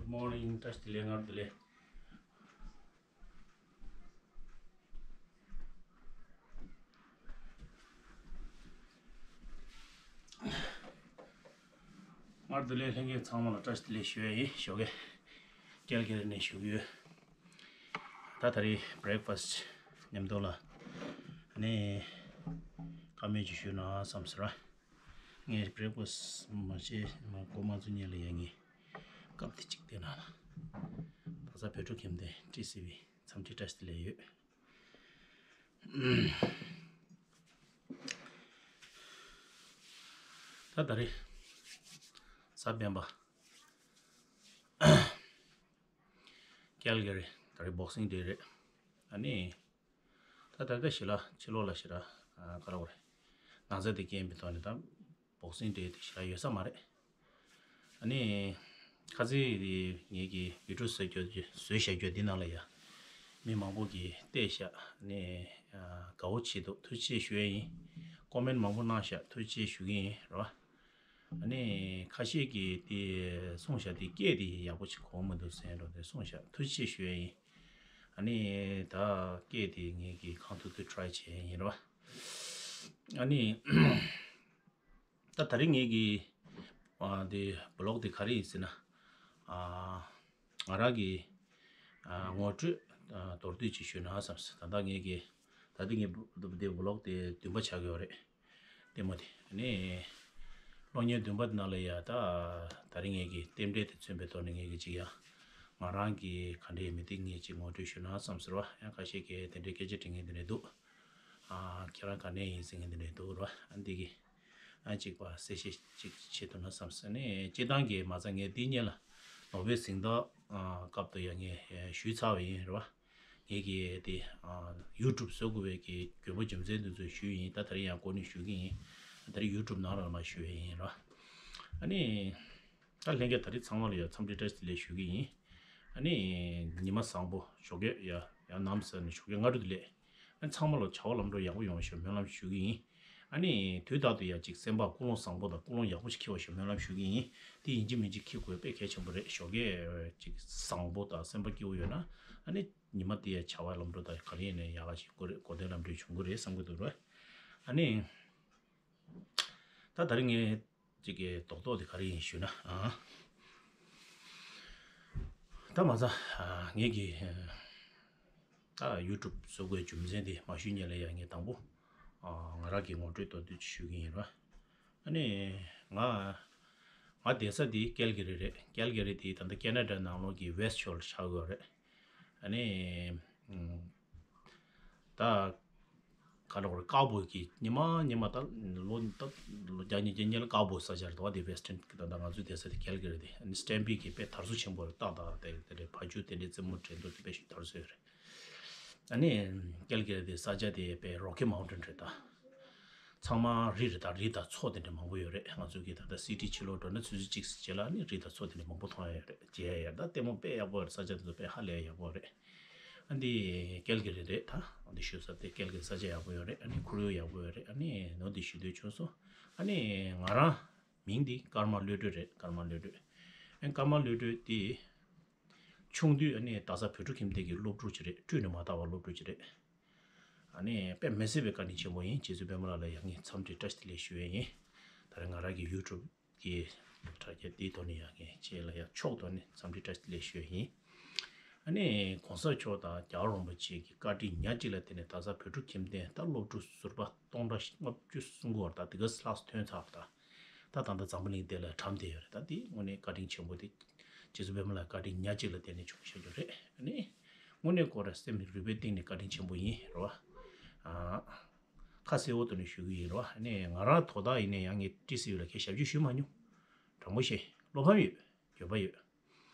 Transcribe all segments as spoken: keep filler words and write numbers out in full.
Morning, བཀྲ་ཤིས་བདེ་ལེགས། སྔ་དྲོ་བདེ་ལེགས། སྔ་དྲོ་བདེ་ལེགས། ལྷན་རྒྱས་ཚང་མ་ལ་བཀྲ་ཤིས་བདེ་ལེགས་ཞུ་ཡ་ཡིན། ཞོགས་ཀས་ཀལ་གྷ་རི་ནས་ཞུ་གི་ཡོད། ད་ད་རེས་བྷི་རེག་ཕ་སི་མཉམ་དུ་ལ་ནས་བཀའ་མོལ་ཅིག་ཞུས་ན་བསམ་ཟེར་བ། ངས་བྷི་རེག་ཕ་སི་མ་བྱས་མ་གོ་མ་ཚུགས་ཉིན་ལ་ཡ་ངས་སྐབས་དེ་གཅིག་བལྟས་ན་ལ། ད་ས་བོད་ཕྲུག་ཁྱིམ་སྡེ་ཊི་སི་ཝི་འཚམས་འདྲི་བཀྲ་ཤིས་བདེ་ལེགས་ཡོད། ད་ད་རེས་གཟའ་སྤེན་པ། ཀལ་གྷ་རི་ད་རེས་བོག་སིང་ཌེ་རེད། ཨ་ནི། ད་ད་ལྟ་ཞི་ལ་ཕྱི་ལོགས་ལ་ཞི་ལ་ག་རེ་བ་རེད། ན་ཚ་དེ་རྐྱེན་པའི་ཐོག་ནས་ད་བོག་སིང་ཌེ་དེ་ཞི་ལ་ཡོད་ས་མ་རེད། ཨ་ནི་ཁ་སང་དེ་ངེད་ཀྱི་ཡུ་ཊུབ་བཟོས་རྒྱུ་བཟོས་བཞག་རྒྱུ་འདི་ནང་ལ་ཡ་མི་མང་པོ་གིས་བལྟས་ཤག་ཨ་ནི་དགའ་བོ་བྱེད་འདུག་ཐུགས་རྗེ་ཆེ་ཞུ་ཡ་ཡིན། ཀོ་མེན་མང་པོ་གནང་ཤག་ཐུགས་རྗེ་ཆེ་ཞུ་གི་ཡིན་རེད་བ། ཨ་ནི་ཁ་ཤས་ཀྱིས་དེ་གསུངས་ཤག་དེ་སྐད་དེ་ཡག་པོ་ཞིག་གོ་མི་འདུག་ཟེར་འགྲོ་དེ་གསུངས་ཤག་ཐུགས་རྗེ་ཆེ་ཞུ་ཡ་ཡིན། ཨ་ནི་ད་སྐད་དེ་ངེད་ཀྱིས་གང་ཐུབ་ཐུབ་ཊ་རའི་བྱས་ཡིན་རེད་བ། ཨ་ནི་ད་ད་རིང་ངེད་ཀྱི་ཨ་དེ་བི་ལོག་དེ་ག་རེ་ཡིན་ཟེར་ན། ཨ་ང་རང་གི་ཨ་ངོ་སྤྲོད་ཨ་མདོར་བསྡུས་ཅིག་ཞུས་ན་བསམ་སོང་། ད་ལྟ་ངེད་ཀྱི་ད་ལྟ་ངའི་བི་དེ་བི་ལོག་དེ་བདུན་པ་ཆགས་ཀྱི་ཡོད་རེད། ལྟད་མོ་དེ། ཨ་ནི་གློག་བརྙན་བདུན་པ་དེ་ནང་ལ་ཡ་ད་ད་རིང་ངེད་ཀྱི་རྟེན་འབྲེལ་དེ་མཚོན་པའི་ཐོག་ནས་ངེད་ཀྱི་ཅིག་ཡ་ང་རང་གི་ག་འདྲའི་མི་དེ་ངས་ཅིག་ངོ་སྤྲོད་ཞུས་ན་བསམ་ཟེར་བ། ཡང་ཁ་ཤས་ཀྱིས་དེ་འདྲའི་སྐད་ཆ་དྲི་མཁན་དེ་འདྲ་འདུག་ཨ་ཁྱེད་རང་ག་ནས་ཡིན་ཟེར་མཁན་དེ་འདྲ་འདུག་ར། ཨ་འདི་གི་ཨ་གཅིག་པ་གསལ་བཤད་ཅིག་བྱེད་ཐུབ་ན་བསམ་སོང་། ནས་སྤྱིར་བཏང་གི་མ་རྩ་ངས་འདི་སྔོན་ལ་ནོ་བེལ་གཟེངས་རྟགས་ཨ་སྐབས་དུ་ཡང་ངས་ཞུས་ཚར་བ་ཡིན་རེད་བ། ངེད་ཀྱིས་དེ་ཨ་ཡུ་ཊུབ་བཟོ་དགོས་པའི་གི་དགོས་པ་རྒྱུ་མཚན་དེ་ཚོ་ཞུས་ཡིན། ད་ད་རེས་ཡང་གོ་ནས་ཞུ་གི་ཡིན། ད་རེས་ཡུ་ཊུབ་ནང་ལ་མར་ཞུ་ཡ་ཡིན་ར། ཨ་ནི་ད་ལྷན་རྒྱས་ད་རེས་ཚང་མ་ལ་ཡ་འཚམས་འདྲི་བཀྲ་ཤིས་བདེ་ལེགས་ཞུ་གི་ཡིན། ཨ་ནི་ཉི་མ་བཟང་པོ། ཞོགས་ཀས་ཡ་ཡ་ནམ་ཟེར་ནས་ཞོགས་ཀས་སྔ་དྲོ་དེ་ལས། ཨ་ཚང་མ་ལ་བྱ་བ་ལམ་འགྲོ་ཡག་པོ་ཡོང་བ་ཞིག་སྨོན་ལམ་ཞུ་གི་ཡིན། ཨ་ནི་དུས་རྟག་ཏུ་ཡ་གཅིག་སེམས་པ་ཀུན་སློང་བཟང་པོ་དང་ཀུན་སློང་ཡག་པོ་ཞིག་འཁྱེར་བ་ཞིག་སྨོན་ལམ་ཞུ་གི་ཡིན། དེ་ཡིན་གཅིག་མིན་གཅིག་འཁྱེར་དགོས་དཔེ་གལ་ཆེན་པོ་རེད། ཞོགས་ཀས་གཅིག་བཟང་པོ་དང་སེམས་པ་སྐྱིད་པོ་ཡོད་ན། ཨ་ནི་ཉི་མ་དེ་ཡ་བྱ་བ་ལམ་འགྲོ་དང་ག་རེ་ཡིན་ནའི་ཡག་ག་ཞིག་འགྲོ་གི་རེད། གོ་བདེ་ལམ་འགྲོ་བྱུང་གི་རེད་བསམ་གི་འདུག་ར། ཨ་ནི་ད་ད་རིང་ངས་གཅིག་གི་རྡོག་རྡོག་དེ་ག་རེ་ཡིན་ཞུས་ན། ཨ་ད་མ་རྩ་ཨ་ངེད་ཀྱི་ད་ཡུ་ཊུབ་བཟོ་དགོས་རྒྱུ་མཚན་དེ་མ་ཞུ་སྔོན་ལ་ཡ་ངས་དང་པོ་ཨ་ང་རང་གི་ངོ་སྤྲོད་མདོར་བསྡུས་ཅིག་ཞུ་གི་ཡིན་ར། ཨ་ནི་ང་ང་བསྡད་ས་དེ་ཀལ་གྷ་རི་རེད། ཀལ་གྷ་རི་དེ་ད་ལྟ་ཁེ་ན་ཌ་ནང་ལོགས་ཀྱི་ཝེ་སི་ཊི་ཤོར་ལ་ཆགས་ཡོད་རེད། ཨ་ནི་ཨམ་ད་ག་ལ་བར་ཀའུ་བོའི་གི་ཉི་མ་ཉི་མ་ད་ལོ་ད་ལོ་བརྒྱ་ཉིས་བརྒྱ་ཉིན་ལ་ཀའུ་བོ་ས་ཆར་དོ་དེ་ཝེ་སི་ཊན་གི་ད་ད་ང་ཚོའི་བསྡད་ས་དེ་ཀལ་གྷ་རི་དེ། ཨ་ནི་སི་ཊེམ་པི་གི་དཔེ་དར་སོ་ཆེན་པོ་རེད། ཏག་ཏག་དེ་དེ་རེད། བ་ཕྱུགས་དེ་འདྲའི་རྩེད་མོ་འགྲན་བསྡུར་དེ་དཔེ་ཞིག་དར་སོ་ཡོད་རེད། ཨ་ནི་ཀལ་གྷ་རི་དེ་ས་ཆ་དེ་དཔེ་རོ་ཀི་མའུན་ཊེན་རེད་ད། ཚང་མ་རི་རེད་ད། རི་དང་མཚོ་དེ་འདྲ་མང་པོ་ཡོད་རེད། ང་ཚོ་གི་ད་ལྟ་སི་ཊི་ཕྱི་ལོགས་འགྲོ་ན་ཆུ་ཚོད་གཅིག་ཙམ་རྗེས་ལ་ཨ་ནི་རི་དང་མཚོ་དེ་འདྲ་མང་པོ་མཐོང་ཡ་ཡོད་རེད། མཇལ་ཡ་ཡོད་རེད། ད་ལྟད་མོ་དཔེ་ཡག་པོ་ཡོད་རེད། ས་ཆ་དེ་ཚོ་དཔེ་ཧ་ལས་ཡག་པོ་རེད། ཨ་འདི་ཀལ་གྷ་རི་རེད་ད། ཨ་འདི་བཞུགས་ས་དེ་ཀལ་གྷ་རི་ས་ཆ་ཡག་པོ་ཡོད་རེད། ཨ་ནི་ཁོར་ཡུག་ཡག་པོ་ཡོད་རེད། ཨ་ནི་ནོར་འདི་ཞུ་འདོད་བྱུང་སོང་། ཨ་ནི་ང་རང་མིང་འདི་ཀརྨ་བློ་གྲོས་རེད། ཀརྨ་བློ་གྲོས། ཨ་ཀརྨ་བློ་གྲོས་འདི་ཆུང་དུས་ཨ་ནི་རྡ་ས་བོད་ཕྲུག་ཁྱིམ་སྡེ་གི་སློབ་ཕྲུག་ཅིག་རེད། སྤྲོས་ནས་མ་དར་བ་སློབ་ཕྲུག་ཅིག་རེད། ཨ་ནི་དཔེ་མི་སྲིད་པའི་བཀའ་དྲིན་ཆེན་པོ་ཡིན། རྗེ་བཙུན་པད་མ་ལགས་ལ་ཡང་ངས་འཚམས་འདྲི་བཀྲ་ཤིས་བདེ་ལེགས་ཞུ་ཡས་ཡིན། ད་རེས་ང་རང་གི་ཡུ་ཊུབ་གི་དྲ་རྒྱ་འདིའི་ཐོག་ནས་ཡང་ངས་ཁྱེད་ལ་ཡང་ཕྱོགས་ཐོག་ནས་འཚམས་འདྲི་བཀྲ་ཤིས་བདེ་ལེགས་ཞུ་ཡས་ཡིན། ཨ་ནི་གོང་ས་མཆོག་དང་རྒྱལ་བ་རིན་པོ་ཆེ་གི་བཀའ་དྲིན་ཉག་གཅིག་ལ་བརྟེན་ནས་རྡ་ས་བོད་ཕྲུག་ཁྱིམ་སྡེ་ད་སློབ་ཕྲུག་ཟུར་པ་སྟོང་ཕྲག་ལྔ་བཅུ་སུམ་ཅུ་བར་ད་དེ་ག་ལྷག་ཐོན་ཚར་བ་ད། ད་ད་ལྟ་འཛམ་བུ་གླིང་འདི་ལ་གྲམ་བསྡད་ཡོད་རེད། ད་འདི་དངོས་གནས་བཀའ་དྲིན་ཆེན་པོ་དེ་རྗེ་བཙུན་པད་མ་ལགས་བཀའ་དྲིན་ཉག་གཅིག་ལ་བརྟེན་ནས་བྱུང་བཞག་རྒྱུ་རེད། ཨ་ནི་དངོས་གནས་ཁོ་རང་སེམས་རུས་པའི་གཏིང་ནས་བཀའ་དྲིན་ཆེན་པོ་ཡིན་རེད་བ། ཨ་ཁ་གསལ་བོ་ཐོག་ནས་ཞུ་གི་ཡིན་རེད་བ། ཨ་ནི་ང་རང་དོ་བདག་ཡིན་ནའི་ཡང་ངས་ཊི་སི་ཝི་ལ་ཁྱེད་ཞབས་ཕྱི་ཞུས་མ་མྱོང་། དྲང་པོ་བཤད། བློ་ཕམ་ཡོད། འགྱོད་པ་ཡོད།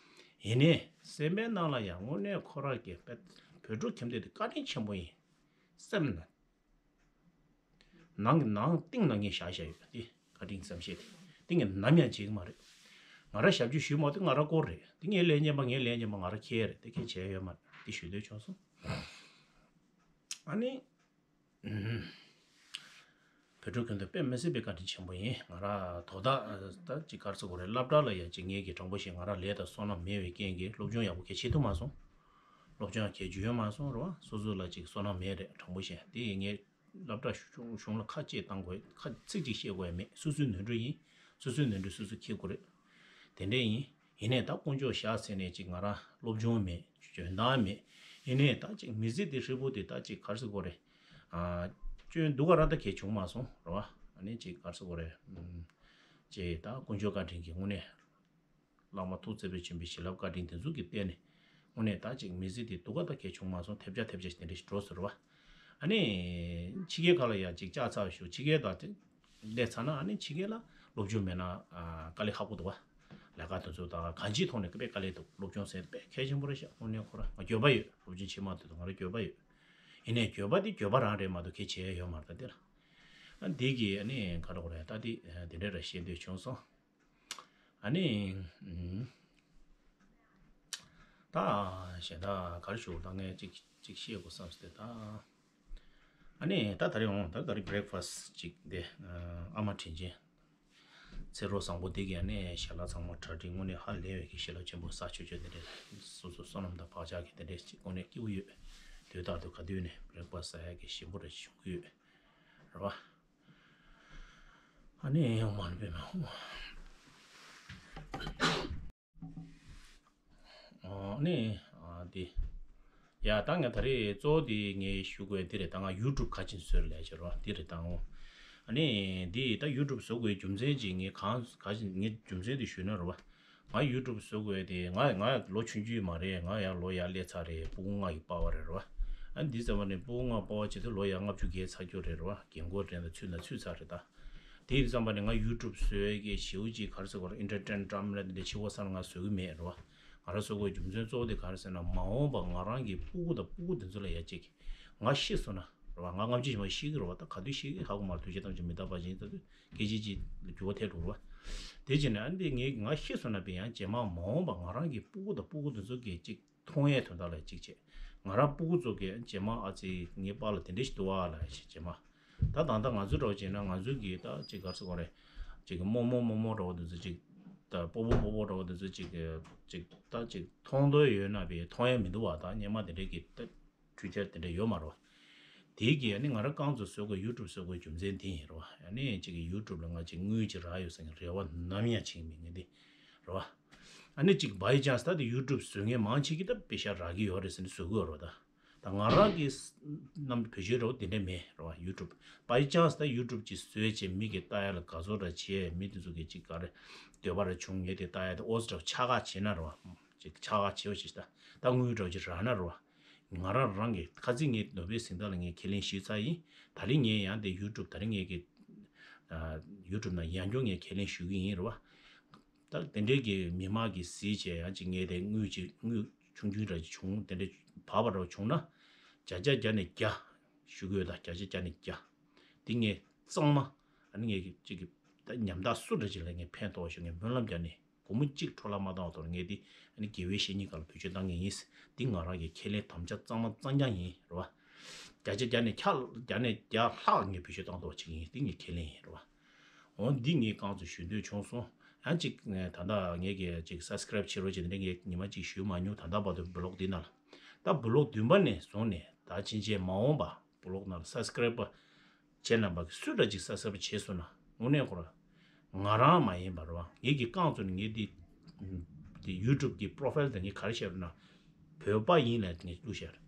ཡིན་ནའི་སེམས་པའི་ནང་ལ་ཡང་དངོས་གནས་ཁོ་རང་གི་བོད་ཕྲུག་ཁྱིམ་སྡེ་དེ་བཀའ་དྲིན་ཆེན་པོ་ཡིན། སེམས་ནང་ནང་གི་ནང་གཏིང་ནང་ངས་བཞག་བཞག་ཡོད་དེ། བཀའ་དྲིན་བསམ་ཤེས་དེ་དེ་ངས་ནམ་ཡང་བརྗེད་ཀྱི་མ་རེད། ང་རང་ཞབས་ཕྱི་ཞུས་མ་དེ་ང་རང་སྐོར་རེད། དེ་ངས་ལན་རྙེད་པ་ངས་ལན་རྙེད་པ་ང་རང་ཁྱེད་རེད། དེ་ཁྱེད་བྱས་ཡོད་མ་རེད། དེ་ཞུ་འདོད་བྱུང་སོང་། ཨ་ནི། ཨུམ། བོད་ཕྲུག་ཁྱོན་བསྡོམས་དཔེ་མི་སྲིད་པའི་བཀའ་དྲིན་ཆེན་པོ་ཡིན། ང་རང་དོ་བདག་ད་ཅིག་ག་རེ་ཟེར་དགོས་རེད། སློབ་གྲྭ་ལ་ཡ་ཅིག་ངེད་ཀྱི་དྲང་པོ་བཤད་ང་རང་ལས་དང་བསོད་ནམས་མེད་པའི་རྐྱེན་གྱིས་སློབ་སྦྱོང་ཡག་པོ་གང་ཡང་བྱེད་ཐུབ་མ་སོང་། སློབ་སྦྱོང་གང་ཡང་བྱེད་རྒྱུ་ཡོད་མ་སོང་རེད་བ། སོ་སོ་ལ་ཅིག་བསོད་ནམས་མེད་རེད། དྲང་པོ་བཤད་དེ་ངས་སློབ་གྲྭ་གཞུང་གཞུང་ལ་ཁ་གཅིག་བཏང་དགོས། ཁ་ཚིག་གཅིག་བཤད་དགོས་ཡ་མེད། སོ་སོའི་ནོར་འཁྲུལ་ཡིན། སོ་སོའི་ནོར་འཁྲུལ་སོ་སོས་འཁྱེར་དགོས་རེད། དེ་འདྲ་ཡིན། ཡིན་ནའི་ད་དཀོན་མཆོག་བཞག་ཟེར་ནས་ཅིག་ང་རང་སློབ་སྦྱོང་མེད། འཇོན་ཐང་མེད། ཡིན་ནའི་ད་ཅིག་མི་ཚེ་འདི་ཧྲིལ་པོ་དེ་ད་ཅིག་ག་རེ་ཟེར་དགོས་རེད། ཨ། སྐྱོན་སྡུག་ག་རང་ད་གས་བྱུང་མ་སོང་རེད་བ། ཨ་ནི་ཅིག་ག་རེ་ཟེར་དགོས་རེད། ཨམ། ཅིག་ད་དཀོན་མཆོག་བཀའ་དྲིན་གྱིས་དངོས་གནས། བླ་མ་ཐུགས་བརྩེ་བས་བྱིན་པའི་བྱིན་རླབས་བཀའ་དྲིན་དེ་ཚོ་གི་བརྟེན་ནས། དངོས་གནས་ད་ཅིག་མི་ཚེ་འདི་སྡུག་ག་ད་གས་བྱུང་མ་སོང་། ཐེབས་ཆག་ཐེབས་ཆག་དེ་འདྲ་ཞིག་འགྲོ་སོང་རེད་བ། ཨ་ནི། ཕྱི་རྒྱལ་ཁག་ལ་ཡ་ཅིག་བཅར་ཚར་ཞུ། ཕྱི་རྒྱལ་དང་དེ། སླེབས་ཚར་ན་ཨ་ནི་ཕྱི་རྒྱལ་ལ་སློབ་སྦྱོང་མེད་ན་ཨ་དཀའ་ལས་ཁག་པོ་འདུག་བ། ལས་ཀ་དེ་ཚོ་དང་གང་ཅིའི་ཐོག་ནས་དཔེ་དཀའ་ལས་འདུག་སློབ་སྦྱོང་ཟེར་དཔེ་གལ་ཆེན་པོ་རེད་ཤག་དངོས་གནས་ཁོ་རང་ང་འགྱོད་པ་ཡོད། སློབ་སྦྱོང་བྱེད་མ་ཐུབ་དུས་ང་རང་འགྱོད་པ་ཡོད། ཡིན་ནའི་འགྱོད་པ་དེ་འགྱོད་པ་རང་རེད་མ་གཏོགས་གལ་ཆེ་ཡ་ཡོད་མ་རེད་ད་དེ་ལ། ཨ་འདི་གི་ཨ་ནི་ག་རེ་རེད་ད་དེ་དེ་འདྲ་རེད་བཤད་འདོད་བྱུང་སོང་། ཨ་ནི། ཨུམ། ད་གཞན་དག་ག་རེ་ཞུ། ད་ངས་ཅིག་ཅིག་བཤད་དགོས་བསམ་སྟེ་ད། ཨ་ནི་ད་ད་རེས་འོང་ད་ད་རེས་བྷི་རེག་ཕ་སི་ཅིག་དེ་ཨ་མ་དྲིན་ཅན། ཚེ་རོགས་བཟང་པོ་འདི་གིས་ཨ་ནི་ཞལ་ལག་ཚང་མ་གྲ་སྒྲིག་དངོས་གནས་ཧ་ལས་པའི་གི་ཞལ་ལག་ཆེན་པོ་ཟ་ཆོག་ཆོག་དེ་འདྲས་སོ་སོ་བསོད་ནམས་དང་བག་ཆགས་ཀྱི་དེ་འདྲས་ཅིག་དངོས་གནས་སྐྱིད་པོ་ཡོད། དུས་རྟག་ཏུ་ག་དུས་ནས་བྷི་རེག་ཕ་སི་ཟ་ཡག་གི་ཞིམ་པོ་རེ་བྱུང་གི་ཡོད་རེད་བ། ཨ་ནི་ཡང་མ་རེད་པས་མ། ཨ་ནི་ཨ་འདི། ཡ་ད་ངས་ད་རེས་གཙོ་བོ་འདི་ངས་ཞུ་དགོས་འདི་རེད། ད་ང་ཡུ་ཊུབ་ག་ཅིག་བཟོས་ལས་བྱེད་རོགས་འདི་རེད་ད་ངོ་། ཨ་ནི་འདི་ད་ཡུ་ཊུབ་བཟོ་དགོས་རྒྱུ་མཚན་ཅིག་ངས་གང་ག་ཅིག་ངས་རྒྱུ་མཚན་འདི་ཞུས་ན་རོ་བ། ང་ཡུ་ཊུབ་བཟོ་དགོས་དེ་ང་ང་ལོ་ཆུང་ཆུང་མ་རེད། ང་ཡང་ལོ་ཡར་སླེབས་ཚར་རེད། སྤུ་གུ་ལྔ་ཡི་པ་ཕ་རེད་རོ་བ། ཨ་ནི་འདི་ཙམ་པ་ནས་སྤུ་གུ་ལྔ་པ་ཕ་བྱེད་དུས་ལོ་ཡར་ལྔ་བཅུ་བརྒལ་ཚར་རྒྱུ་རེད་རོ་བ། རྒན་གོག་དྲན་ད་ཚུད་ན་ཚུད་ཚར་རེད་ད། དེ་ཡིན་ཙམ་པ་ནས་ང་ཡུ་ཊུབ་བཟོས་ཀྱི་ཞེའུ་ཅིག་ག་རེ་ཟེར་དགོས་རེད། ཨེན་ཊར་ཊེན་ཊམ་ལ་དེ་འདྲ་ཕྱི་བོ་ས་ལ་ང་བཟོ་གི་མེད་རེད་བ། ང་རང་བཟོ་དགོས་རྒྱུ་མཚན་གཙོ་བོ་དེ་ག་རེ་ཟེར་ན་མ་འོངས་པ་ང་རང་གི་སྤུ་གུ་དང་སྤུ་གུ་དེ་ཚོ་ལ་ཡ་ཅིག་ང་ཤི་སོང་ན་རེད་བ། ང་སྔ་ཕྱི་ཞིག་མ་ཤི་གི་རེད་བ། ད་ག་དུས་ཤི་གི་ཧ་གོ་མ་རེད། དུས་ཆེན་ཐམས་ཅད་མི་རྟག་པ་ཅིག་ཡིན་ད་དུས་སྐད་ཆ་ཅིག་འགྱུར་བ་ཐེབས་འགྲོ་རེད་བ། དེ་བྱས་ནས་ཨ་ནི་ངས་ང་ཤི་སོང་ན་བས་ཡང་རྗེས་མ་མ་འོངས་པ་ང་རང་གི་སྤུ་གུ་དང་སྤུ་གུ་དེ་ཚོ་གི་ཅིག་མཐོང་ཡས་དོན་དག་ལ་གཅིག་བྱས། ང་རང་སྤུ་གུ་ཚོ་གིས་རྗེས་མ་ཨ་ཙི་ངའི་པཱ་ལགས་དེ་འདྲ་ཞིག་འདུག་ཨ་ལབ་ཡ་ཞིག་རྗེས་མ། ད་ད་ལྟ་ང་ཚོ་འདྲ་བོ་བྱས་ན་ང་ཚོ་གིས་ད་ཅིག་ག་རེ་ཟེར་དགོས་རེད། ཅིག་རྨོ་མོ་རྨོ་མོ་འདྲ་བོ་དེ་ཚོ་ཅིག་ད་སྤོ་བོ་སྤོ་བོ་འདྲ་བོ་དེ་ཚོ་ཅིག་ཅིག་ད་ཅིག་མཐོང་འདོད་ཡོད་ན་བས་མཐོང་ཡ་མི་འདུག་བ། ད་སྔོན་མ་དེ་འདྲ་གི་ད་འཕྲུལ་ཆས་དེ་འདྲ་ཡོད་མ་རེད་བ། དེ་གིས་ཨ་ནི་ང་རང་རྐང་ཚོ་བཟོ་དགོས་ཡུ་ཊུབ་བཟོ་དགོས་རྒྱུ་མཚན་དེ་ཡིན་རེད་བ། ཨ་ནི་ཅིག་གི་ཡུ་ཊུབ་ལ་ང་ཅིག་དངུལ་ཅིག་རག་ཡོད་ཟེར་གི་རེ་བ་ནམ་ཡང་བྱེད་ཀྱི་མེད་ངས་འདི་རེད་བ། ཨ་ནི་ཅིག་by chance་ད་དེ་ཡུ་ཊུབ་བཟོ་མཁན་མང་ཆེ་གི་ད་པེ་ཤ་རག་གི་ཡོད་རེད་ཟེར་ནས་བཟོ་གི་ཡོད་རེད་བ། ད་ད་ང་རང་གི་རྣམ་བེད་སྤྱོད་འདྲ་བོ་དེ་འདྲ་མེད་རེད་བ། ཡུ་ཊུབ་by chance་ད་ཡུ་ཊུབ་ཅིག་བཟོས་བྱས་མི་གི་ལྟ་ཡ་ལ་དགའ་ཚོར་འདྲ་བྱས་མི་དེ་ཚོ་གི་ཅིག་ག་རེ་འདོད་པ་འདྲ་བྱུང་ངས་དེ་ལྟ་ཡ་དེ་ཨོ་ཙི་འདྲ་བོ་ཆགས་ཁག་བྱེད་ན་རེད་བ། ཅིག་ཆགས་ཁག་བྱེད་བ་ཞིག་ད་ད་དངུལ་འདྲ་བོ་ཅིག་རག་ན་རེད་བ། ང་རང་རང་གི་ཁ་ཚིག་ངས་ནོ་བེལ་གཟེངས་རྟགས་ལ་ངས་ཁས་ལེན་ཞུས་ཚར་ཡིན། ད་རིང་ངས་ཡང་དེ་ཡུ་ཊུབ་ད་རིང་ངས་ཀྱི་ཡུ་ཊུབ་ནང་ཡང་སྐྱར་ངས་ཁས་ལེན་ཞུ་གི་ཡིན་རེད་བ། ད་དེ་འདྲའི་གི་མི་མང་གིས་གཟིགས་བྱས་ཡང་ཅིག་ངས་དེ་དངུལ་ཅིག་དངུལ་ཆུང་ཆུང་འདྲ་ཅིག་བྱུང་དེ་འདྲ་བབས་པ་འདྲ་བྱུང་ན་བརྒྱ་ཆ་བརྒྱ་ནས་བརྒྱ་ཞུ་གི་ཡོད། ད་བརྒྱ་ཆ་བརྒྱ་ནས་བརྒྱ་དེ་ངས་གཙང་མ་ཨ་ནི་ངས་ཀྱི་ཅིག་གི་ད་ཉམ་ཐག་སུ་འདྲ་ཅིག་ལ་ངས་ཕན་ཐོགས་ཞུ་ངས་སྨོན་ལམ་རྒྱག་ནས། སྒོར་མོ་གཅིག་འཕྲོ་བརླག་མ་བཏང་བར་ངས་འདི་ཨ་ནི་དགེ་བའི་བཤེས་གཉེན་སྒང་ལ་བེད་སྤྱོད་བཏང་མཁན་ཡིན། འདི་ང་རང་གི་ཁས་ལེན་དམ་བཅའ་གཙང་མ་གཙང་རྐྱང་ཡིན་རེད་བ། བརྒྱ་ཆ་བརྒྱ་ནས་ཁྱ་བརྒྱ་ནས་བརྒྱ་ལྷག་ངས་བེད་སྤྱོད་བཏང་ཐུབ་པ་ཅིག་ཡིན། འདི་ངའི་ཁས་ལེན་ཡིན་རེད་བ། འོ་འདི་ངས་རྐང་ཚོ་ཞུ་འདོད་བྱུང་སོང་། ཡང་གཅིག་ད་ལྟ་ངས་ཀྱི་ཅིག་སབ་སི་ཀ་རེབ་བྱེད་རོགས་བྱེད་དེ་འདྲ་ངས་ཉི་མ་གཅིག་ཞུས་མ་མྱོང་། ད་ལྟ་བར་དུ་བི་ལོག་འདི་ནང་ལ་ད་བི་ལོག་བདུན་པ་ནས་བཟུང་ནས་ད་ཕྱིན་ཆད་མ་འོངས་པ་བི་ལོག་ནང་ལ་སབ་སི་ཀ་རེབ་པ་ཁྱེད་རྣམ་པ་གི་སུ་འདྲ་ཅིག་སབ་སི་ཀ་རེབ་བྱས་སོང་ན་དངོས་གནས་ཁོ་ར་ང་རང་མ་ཡིན་པ་རེད་བ། ངེད་ཀྱི་རྐང་བཙུགས་ནས་ངེད་འདི་འདི་ཡུ་ཊུབ་ཀྱི་པོ་རོ་ཕའིལ་དེ་ངས་ག་རེ་བཤད་རེད་ན་བོད་པ་ཡིན་ལབ་ངས་བླུགས་བཞག་རེད།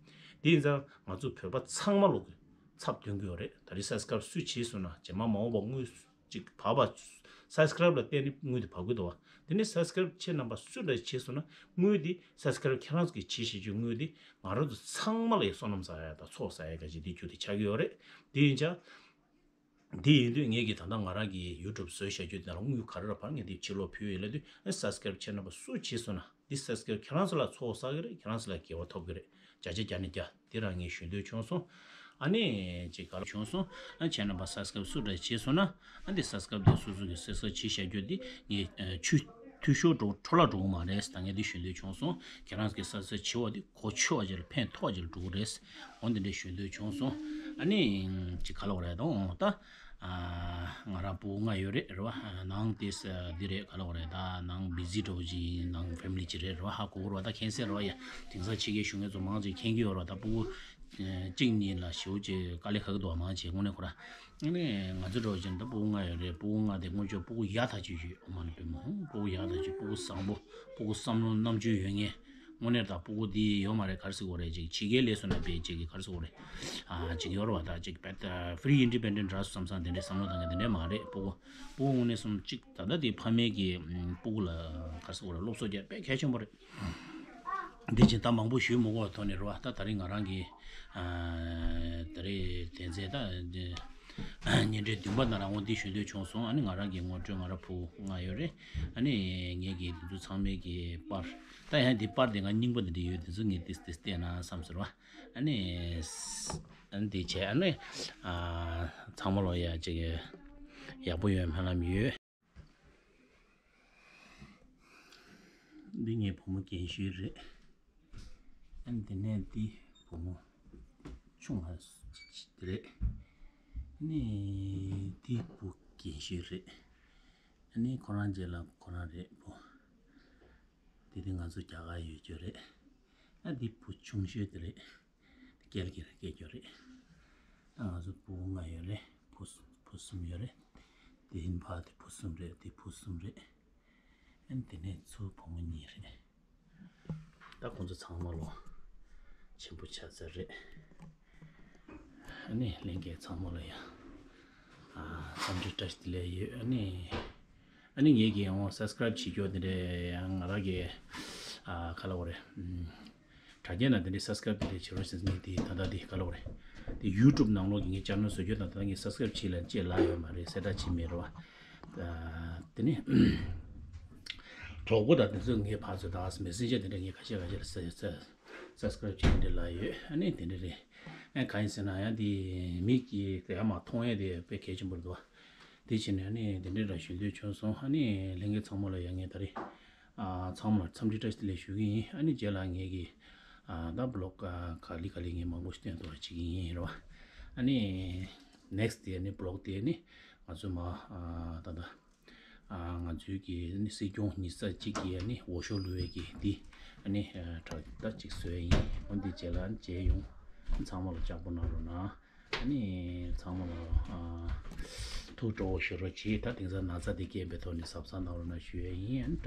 དེ་ཡིན་ཙང་ང་ཚོ་བོད་པ་ཚང་མ་ལོག་གི་ཚབ་སྟོན་གྱི་ཡོད་རེད། ད་རེས་སབ་སི་ཀ་རེབ་སུས་བྱས་སོང་ན་རྗེས་མ་མ་འོངས་པ་དངུལ་ཅིག་བབས་པ་སབ་སི་ཀ་རེབ་ལ་བརྟེན་ནས་དངུལ་དེ་བབས་ཀྱི་འདུག་བ། དེ་ནས་སབ་སི་ཀ་རེབ་ཁྱེད་རྣམ་པ་སུ་འདྲ་བྱས་སོང་ན་དངུལ་དེ་སབ་སི་ཀ་རེབ་ཁྱེད་རང་ཚོ་གིས་བྱས་བཞག་རྒྱུ་དངུལ་དེ་ང་རང་ཚོ་ཚང་མ་ལ་ཡང་བསོད་ནམས་བསགས་ཡ་དང་ཚོགས་བསགས་ཡ་ག་ཅིག་དེ་རྒྱུ་དེ་ཆགས་ཀྱི་ཡོད་རེད། དེ་ཡིན་ཙང་། འདི་ཡིན་དུས་ངེད་ཀྱིས་ད་ལྟ་ང་རང་གི་ཡུ་ཊུབ་བཟོས་བཞག་རྒྱུ་དེ་ལ་དངུལ་ག་རེ་ལ་ཕར་ངས་འདི་ཕྱིར་སློག་ཕུལ་ཡོད་ལབ་དུས་ཨ་སབ་སི་ཀ་རེབ་ཁྱེད་རྣམ་པ་སུ་བྱས་སོང་ན་འདི་སབ་སི་ཀ་རེབ་ཁྱེད་རང་ཚོ་ལ་ཚོགས་བསགས་ཀྱི་རེད། ཁྱེད་རང་ཚོ་ལ་དགེ་བ་ཐོབ་ཀྱི་རེད། བརྒྱ་ཆ་བརྒྱ་ནས་བརྒྱ་འདི་རང་ངས་ཞུ་འདོད་བྱུང་སོང་། ཨ་ནི་ཅིག་ག་ལ་བྱུང་སོང་། ཨ་ཁྱེད་རྣམ་པ་སབ་སི་ཀ་རེབ་སུ་འདྲ་བྱས་སོང་ན་ཨ་འདི་སབ་སི་ཀ་རེབ་འདི་སོ་སོ་གི་སབ་སི་ཀ་རེབ་བྱས་བཞག་རྒྱུ་འདི་ངས་ཆུ་འཐུས་ཤོར་འགྲོ་འཕྲོ་བརླག་འགྲོ་གི་མ་རེད། ད་ངས་འདི་ཞུ་འདོད་བྱུང་སོང་། ཁྱེད་རང་གི་སབ་སི་ཀ་རེབ་བྱས་པ་འདི་གོ་ཆོད་པ་ཅིག་ལ་ཕན་ཐོགས་ཅིག་ལ་འགྲོ་གི་རེད། འོ་འདི་འདྲ་ཞུ་འདོད་བྱུང་སོང་། ཨ་ནི་ཅིག་ག་ལ་བ་རེད་དང་ད། ཨ། ང་རང་སྤུ་གུ་ལྔ་ཡོད་རེད་རེད་བ། ནང་དེ་ས་འདི་རེད། ག་ལབ་དགོས་རེད། ད་ནང་བི་ཟི་འདྲ་བོ་ཅིག་ཡིན། ནང་ཕེ་མི་ལི་ཅིག་རེད་རེད་བ། ཧ་གོ་གི་རེད་བ། ད་མཁྱེན་གསལ་རེད་བ། ཡ། དེང་སང་ཕྱི་རྒྱལ་བཞུགས་མཁན་ཚོ་མང་ཆེ་མཁྱེན་གྱི་ཡོད་རེད་བ། ད་སྤུ་གུ་ཨ། གཅིག་གཉིས་ལ་ཞེ་པོ་ཅིག་དཀའ་ལས་ཁག་གི་འདུག་བ། མང་ཆེ་དངོས་གནས་ཁོ་ར། ཨ་ནི་ང་ཚོ་འདྲ་བོ་ཅིག་ད་སྤུ་གུ་ལྔ་ཡོད་རེད། སྤུ་གུ་ལྔ་དེ་སྔོན་ཆད་སྤུ་གུ་ཡག་ཐག་ཆོད་ཡོད། ཨོ་མ་ལ་པེ་མོ། སྤུ་གུ་ཡག་ཐག་ཆོད། སྤུ་གུ་བཟང་པོ། སྤུ་གུ་བསམ་བློ་རྣམ་དཔྱོད་ཡོད་མཁན། དངོས་གནས་ད་སྤུ་གུ་འདི་ཡོད་མ་རེད། ག་རེ་ཟེར་དགོས་རེད། ཅིག་ཕྱི་རྒྱལ་སླེབས་སོང་ན་དཔེ་ཅིག་གི་ག་རེ་ཟེར་དགོས་རེད། ཨ། ཅིག་ཡོད་རེད་བ། ད་ཅིག་བེད་ད་ཕི་རི་ཨིན་ཌི་པེན་ཌེན་ཊི་རག་སོང་བསམ་བསམ་དེ་འདྲའི་བསམ་བློ་གཏོང་མཁན་དེ་འདྲ་མ་རེད། སྤུ་གུ། སྤུ་གུ་དངོས་གནས་སོང་ཅིག་ད་ལྟ་དེ་ཕ་མའི་གི་ཨམ། སྤུ་གུ་ལ་ག་རེ་ཟེར་དགོས་རེད། སློབ་གསོ་རྒྱག་དཔེ་གལ་ཆེན་པོ་རེད། འདི་བྱས་ད་མང་པོ་ཞུས་མི་དགོས་པའི་ཐོག་ནས་རེད་བ། ད་ད་རེས་ང་རང་གི་ཨ། ད་རེས་དོན་ཚན་ད་འདི་བརྙན་འཕྲིན་བདུན་པ་ནང་ལ་འོ་འདི་ཞུ་འདོད་བྱུང་སོང་། ཨ་ནི་ང་རང་གི་ངོ་སྤྲོད། ང་རང་སྤུ་གུ་ལྔ་ཡོད་རེད། ཨ་ནི་ངེད་ཀྱི་འདི་ཚོ་ཚང་མའི་གི་པར། ད་ཡང་འདི་པར་དེ་ང་རྙིང་པ་འདི་འདྲ་ཡོད། འདི་ཚོ་ངས་ཏིས་ཏིས་བལྟས་ན་བསམ་ཟེར་བ། ཨ་ནི་ཨ་ནི་འདི་བྱས། ཨ་ནི་ཨ། ཚང་མ་ལོ་ཡ་ཅིག་ཡག་པོ་ཡོད་སྨོན་ལམ་ཡོད། འདི་ངའི་བུ་མོ་རྒན་ཤོས་རེད། ཨ་ནི་དེ་ནས་འདི་བུ་མོ་ཆུང་བ་དེ་རེད། ཨ་ནི་འདི་བུ་རྒན་ཤོས་རེད། ཨ་ནི་ཁོ་རང་རྗེས་ལ་ཁོ་རང་རེད། བུ་དེ་དེ་ང་ཚོ་རྒྱ་གར་ཡོད་རྒྱུ་རེད། ཨ་འདི་བུ་ཆུང་ཤོས་དེ་རེད། སྐྱེལ་གྱི་རེད། སྐྱེལ་རྒྱུ་རེད། ད་ང་ཚོ་སྤུ་གུ་ལྔ་ཡོད་རེད། བུ་བུ་གསུམ་ཡོད་རེད། དེ་ཡིན་ཕ་དེ་བུ་གསུམ་རེད། དེ་བུ་གསུམ་རེད། ཨ་ནི་དེ་ནས་ཚུར་བུ་མོ་གཉིས་རེད། ད་ཁོང་ཚོ་ཚང་མ་ལོ་ཆེན་པོ་ཆགས་ཚར་རེད། ཨ་ནི་ལྷན་རྒྱས་ཚང་མ་ལ་ཡང་ཨ། འཚམས་འདྲི་བཀྲ་ཤིས་བདེ་ལེགས་ཡོད། ཨ་ནི་ཨ་ནི་ངེད་ཀྱི་ཡང་སབ་སི་ཀ་རབ་བྱེད་རྒྱུ་དེ་འདྲས་ཡང་ང་རང་གི་ཨ། ག་ལབ་དགོས་རེད། ཨམ། དྲ་རྒྱའི་ནང་དེ་འདྲའི་སབ་སི་ཀ་རབ་དེ་འདྲས་བྱེད་རོགས་ཞེས་ངས་དེ་ད་ལྟ་དེ་ག་ལབ་དགོས་རེད། དེ་ཡུ་ཊུབ་ནང་ལོགས་ཀྱི་ངའི་ཅེ་ནལ་བཟོ་རྒྱུ་དང་ད་ལྟ་ངས་སབ་སི་ཀ་རབ་བྱེད་ལ་ཅེས་ལབ་ཡོད་མ་རེད། གསལ་བསྒྲགས་བྱེད་མེད་རེད་བ། ཨ། དེ་ནི་གྲོགས་པོ་དང་དེ་ཚོ་ངས་ཕར་ཚུར་ད་མེ་སེན་ཇར་དེ་འདྲ་ངས་ཁ་ཤས་ཁ་ཤས་ལ་ས་ས་སབ་སི་ཀ་རབ་བྱེད་དེ་འདྲ་ལབ་ཡོད། ཨ་ནི་དེ་འདྲ་རེད། ཨ། གང་ཡིན་ཟེར་ན་ཡང་དེ་མིག་གིས་དེ་ཡང་མ་མཐོང་ཡས་དེ་དཔེ་གལ་ཆེན་པོ་རེད་འདུག་བ། དེ་བྱས་ནས་ཨ་ནི་དེ་འདྲའི་ར་ཞུ་འདོད་བྱུང་སོང་། ཨ་ནི་ལྷན་རྒྱས་ཚང་མ་ལ་ཡང་ངས་ད་རེས་ཨ། ཚང་མ་ལ་འཚམས་འདྲི་བཀྲ་ཤིས་བདེ་ལེགས་ཞུ་གི་ཡིན། ཨ་ནི་རྗེས་ལ་ངས་ཀྱི་ཨ། ད་བི་ལོག་ཨ། ག་ལེ་ག་ལེ་ངས་མང་པོ་ཞིག་སྟོན་ཐུབ་པ་བྱེད་ཀྱི་ཡིན་རེད་བ། ཨ་ནི་ནེག་སི་ཊི་དེ་ཨ་ནི་བི་ལོག་དེ་ཨ་ནི་ང་ཚོ་མ་ཨ། ད་ད་ཨ། ང་ཚོའི་གི་ཨ་ནི་སྲིད་སྐྱོང་ཉི་ཤུ་རྩ་གཅིག་གི་ཨ་ནི་འོས་ཤོག་བླུགས་པའི་གི་དེ་ཨ་ནི་ཨ། དྲ་ད་ཅིག་བཟོས་ཡིན། འོ་འདི་རྗེས་ལ་ཨ་ནི་མཇལ་ཡོང་། ཚང་མ་ལ་ལྕགས་པོ་གནང་རོགས་གནང་། ཨ་ནི་ཚང་མ་ལ་ཨ། ཐུགས་སྤྲོ་བོ་ཞུ་རོགས་གྱིས། ད་དེང་སང་ན་ཚ་དེ་རྐྱེན་པའི་ཐོག་ནས་གཟབ་གཟབ་གནང་རོགས་གནང་ཞུ་ཡས་ཡིན། ཨ་ནི་